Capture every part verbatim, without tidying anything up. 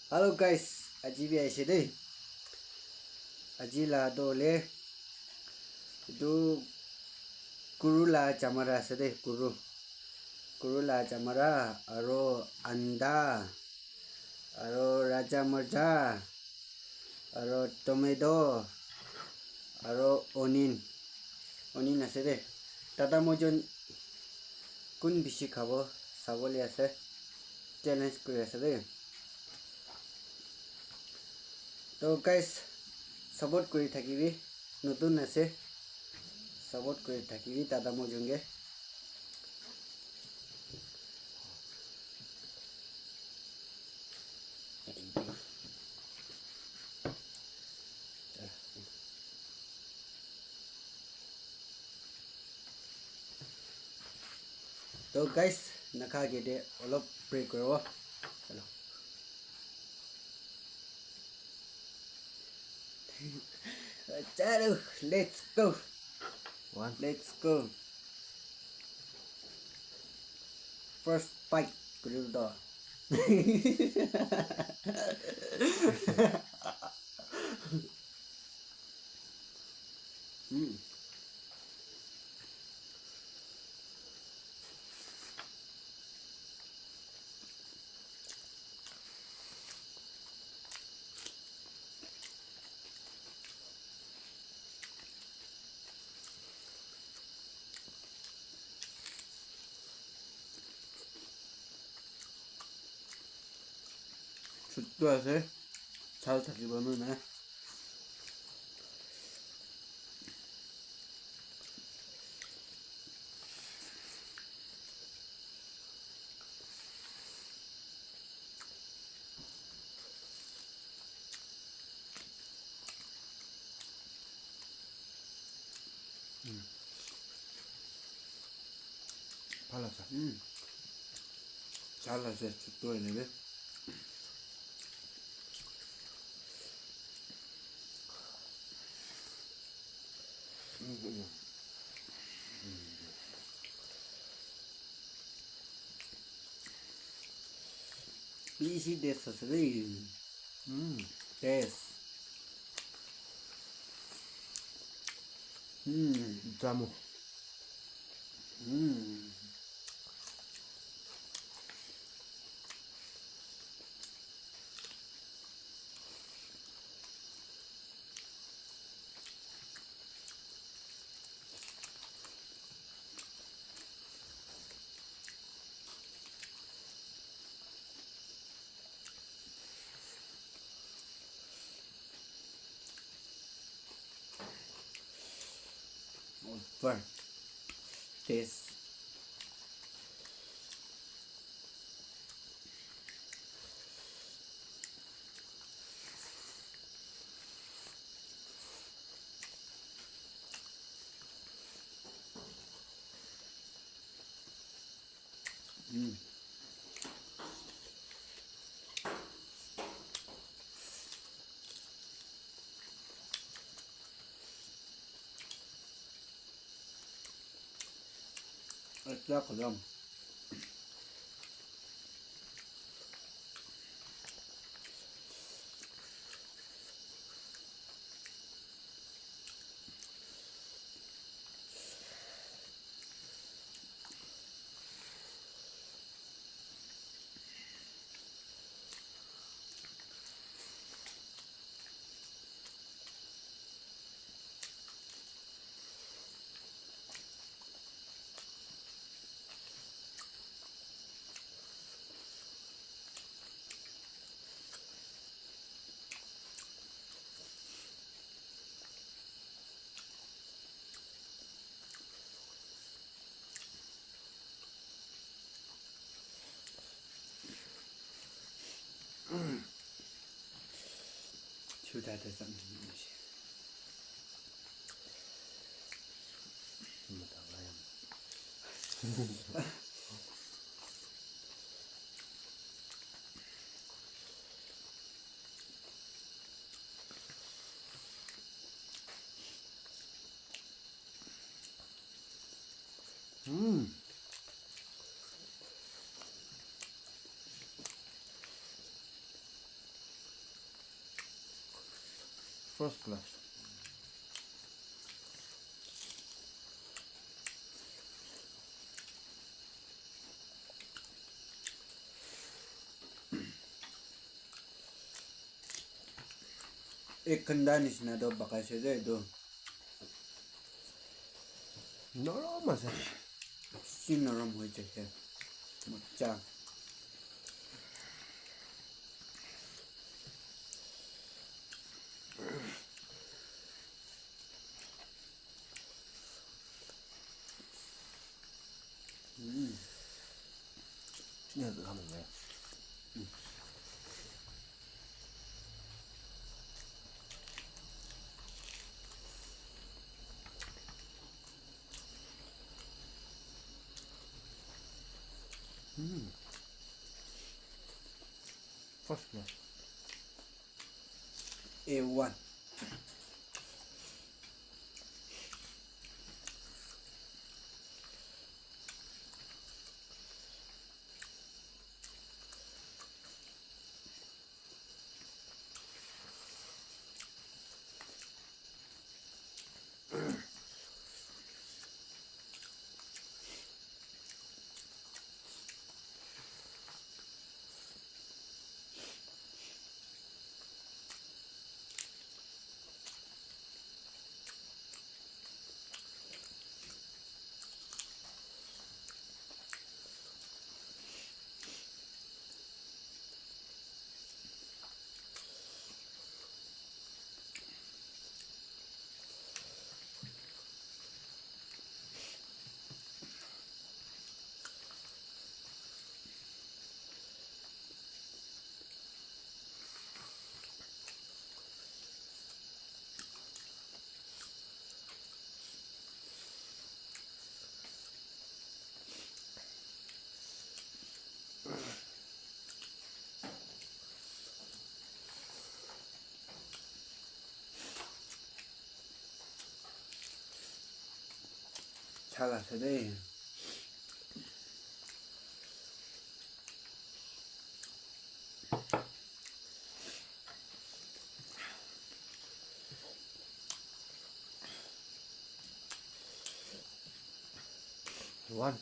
Hello guys, aji bi aise de. Aji la to le etu guru la chamara ase de, guru. Guru la chamara aro anda aro raja marcha aro tomato aro onion. Onion ase de. Tata mojon kun bishi khabo sabole ase. Challenge kuri ase de. To guys, support kuri thakibi, notun ase, support kuri thakibi tata mojon ke. To guys, nakha ke de olop pray kuro. Hello. Chalo, let's go. One. Let's go. First bite, grill door. Mm. Chutu ase, chal thakibo na na. Bhal ase. Mm. Chal ase, chutu hoile bi. Bishi taste ase dei. Mm, taste. Mm, jamu. Mm. Over. Taste. Mm. Ekta khatam. Mm. First class. Ek khanda nishina toh bakai se de etu. Norom ase. Si norom hoi jai se. Mocha. Mm. Mm. First class. A one. Chala ase de. One.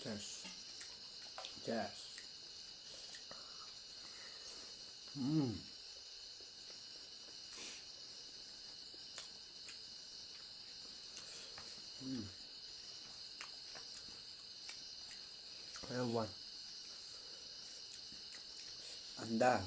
Yes. Yes. Mm. Mm. I have one. Anda.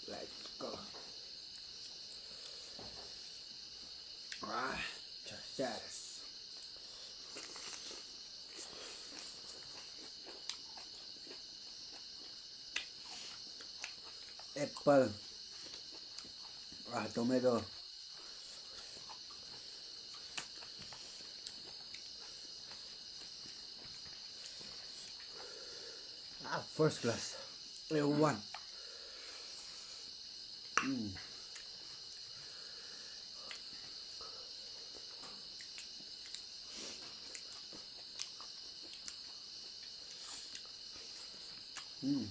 Let's go. Ah, yes. Apple. Ah, tomato. Ah, first class. A one. Mm. Hmm.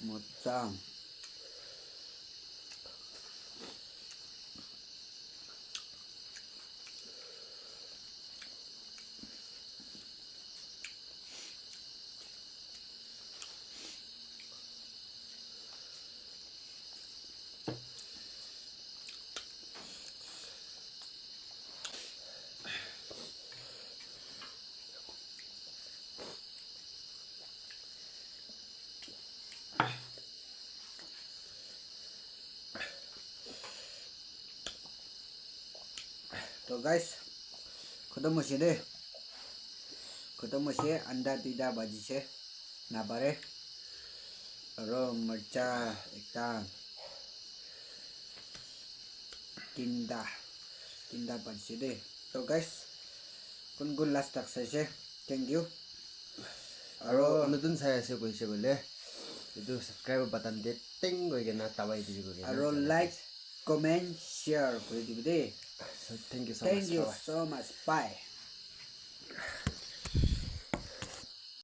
Mocha. To guys, khatam hoise de. Khatam hoise, anda duita bajise. Nabare. Aro marcha ekta. Tinta. Tinta bajise de. To guys, kun kun last tak saise. Thank you. Aro notun sai ase koise koile, etu subscribe button te ting koi kena dabai dibi koi kena. Aro like, comment, share kuri dibi de. So, thank you so much. Thank you so much. Bye.